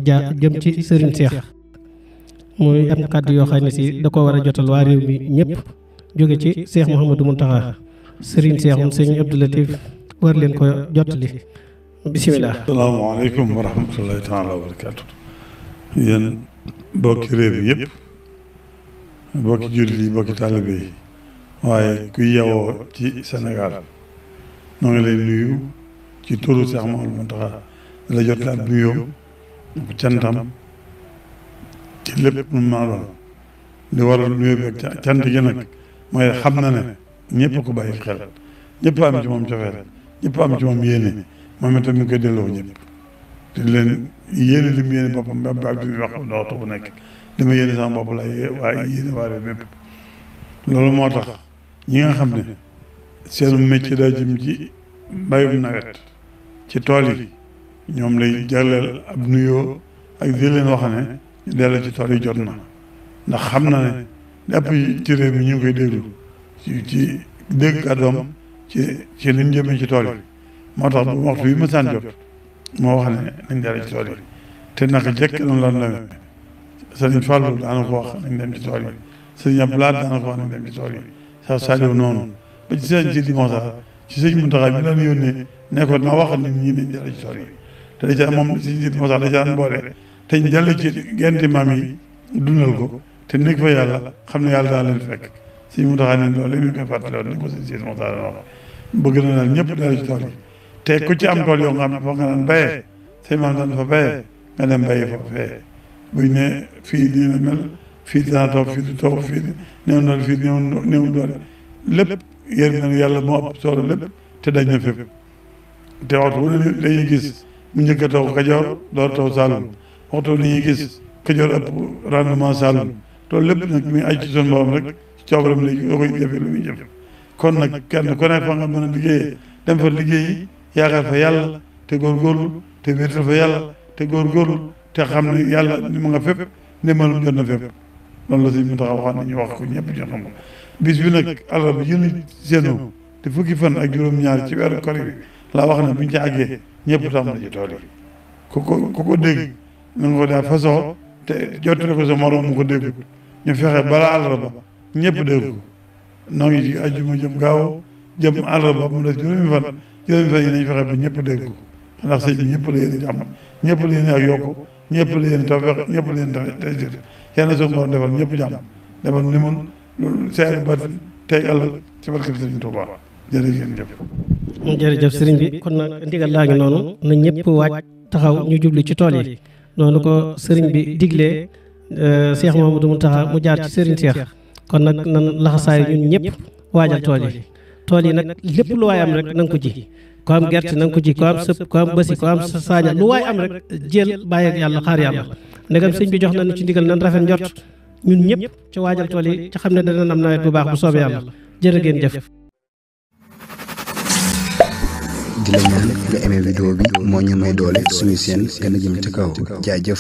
jëm ci Serigne Cheikh muy am kàddu yoo xam ne si da ko war a jotal waa réew mi ñëpp jóge ci Cheikh Mouhamadou Mountakha Serigne Cheikh moom Serigne Abdou Latif war leen ko jottali bisimilah. asalaamaaleykum wa rahmatullahi taala wa barakaatu. yéen bokki réew mi yëpp bokki jullit yi bokki taalibe yi waaye kuy yewoo ci Sénégal noo ngi lay nuyu ci turu Cheikh Mouhamadou Mountakha la jot ab nuyoom bu cantam ci lépp nu maa doon li waral nuyoo bi ak cant gi nag mooy xam na ne ñëpp ko bàyyi xel ñëpp am ci moom cofeel ñëpp am ci moom yéene moom itam mi ngi koy delloo ñëpp te leen yéene li mu yéene boppam ba bi wax waxtu bu nekk li ma yéene sama bopp la waaye yéene waare bépp loolu moo tax ñi nga xam ne seen métier daa jëm ci mbayum nawet ci tool yi ñoom lay jagleel ab nuyoo ak di leen wax ne ñu dellu ci tool yi jot na ndax xam na ne lépp ci réew mi ñu ngi koy déglu ci dégg kàddoom ci li ñu jëmee ci tool yi moo tax bu waxtu yi ma saan jot moo wax ne nañ dellu ci tool yi te naka jekk noonu la demee sëriñ Fallou daana ko wax nañ dem ci tool yi sëriñ Abdoulaye daana ko wax nañ dem ci tool yi sa Saliou noonu ba ci sëriñ si Dimanche ci sëriñ Mountakha bi daan yónnee nekkoon na wax nit ñi nañ dellu ci tool yi te da ca moom sëriñ si Dimanche da caan boole te ñu dellu ci genti maam yi dundal ko te nekk fa yàlla xam ne yàlla daal leen fekk sëriñ Mountakha ne loolu mi ngi koy fàttali woon ni ko sëriñ si Dimanche wax bëgg na daal ñëpp dellu ci tool yi te ku ci am tool yoo nga xam ne foo nga daan béyee say maam daan fa béyee nga dem béyi fa fee buñ ne fii nii la mel fii dinaa toog fii du toog fii néew doole fii néew doole lépp yéen na yàlla moo ëpp solo lépp te dañ na fépp te waxtu wu ne dañuy gis mu njëkk a taw Kajoor door taw Saalum waxtu dañuy gis Kajoor ëpp rendement Saalum loolu lépp nag mi aj ci son borom rek ci coobaram léegi yoo koy jëfee lu muy jëf kon nag kenn ku ne fa nga mën a liggéeyee dem fa liggéeyi yaakaar fa yàlla te góorgóorlu te wéetal fa yàlla te góorgóorlu te xam ne yàlla ni ma nga fépp ndimbalum jot na fépp loolu la sëñ Mountakha waxoon nañu wax ko ñëpp jot na ko bis bi nag àllarba yéen séenoo te fukki fan ak juróom-ñaar ci weeru kori bi laa wax ne buñ ci àggee ñëpp tàmbali ci tool yi ku ko dégg na nga ko daa fasoo te jottali ko sa morom mu ko dégg ñu fexe balaa àllarba ñëpp dégg ko noo ngi ci àjjuma jëm gaaw jëm àllarba mu des juróomi fan yi nañ fexe ba ñëpp dégg ko ndax sëñ bi ñëpp la yéen jàmm ñëpp la yéen ak yokku ñëpp la yéen tawfeex ñëpp la yéen tey yàlla suñu borom defal ñëpp jàmm defal ni mun seer ba tey ëllëg ci barke Sëriñ Tuubaa jërëjëf sëriñ bi kon nag ndigal laa ngi noonu na ñëpp waaj taxaw ñu jubli ci tool yi noonu ko sëriñ bi diglee Cheikh Mouhamadou Mountakha mu jaar ci sëriñ Cheikh kon nag nan laxasaay ñun ñëpp waajal tool yi nag lépp lu waay am rek na nga ko ji ko am gerte na nga ko ji ko am sëpp ko am bësi ko am saaña lu waay am rek jël bàyyi ak yàlla xaar yàlla ndegam sëñ bi jox nañu ci ndigal nan rafet njort ñun ñëpp ci waajal tool yi ci xam ne dana am nawet bu baax bu soobee yàlla jërë ngeen jëf. di la ñaan nga aimé vidéo bi moo ñu may doole suñu seen gën a jëm ci kaw jaajëf.